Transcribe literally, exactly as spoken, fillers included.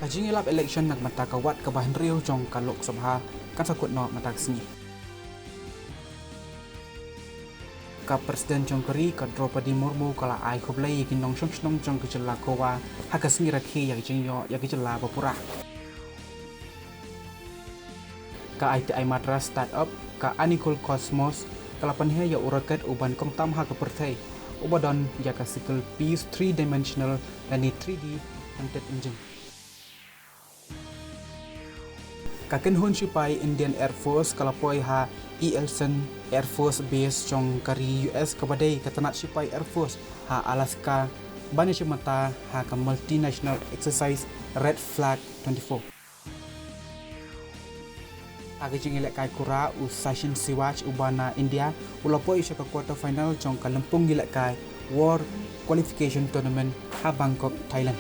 Ka jingïalap election na ka bynta ka wat kaba hynriew jong ka Lok Sabha kan sa kut noh mynta ka sngi. Ka President jong ka ri, ka Droupadi Murmu, ka la ai khublei ïa ki nongshong shnong jong ka jylla Goa ha ka sngi rakhe ïa ka jingïoh ïa ka jylla ba pura. Ka I T I Madras startup, ka Anigul Cosmos, ka la pynheh ïa u rocket u ban kongtam ha ka pyrthei, u ba don ïa ka sikel pis three dimensional lane three D hunted engine. Ka kynhun shipai Indian Air Force ka la poi ha Eielson Air Force Base jong ka ri U S, kaba dei ka tnat shipai Air Force ha Alaska, ban ïashim bynta ha ka multinational exercise Red Flag twenty-four. Ha ka jingïalehkai kura, u Sachin Siraj uba na India u la poi sha ka quarter final jong ka lympung ïalehkai World Qualification Tournament ha Bangkok, Thailand.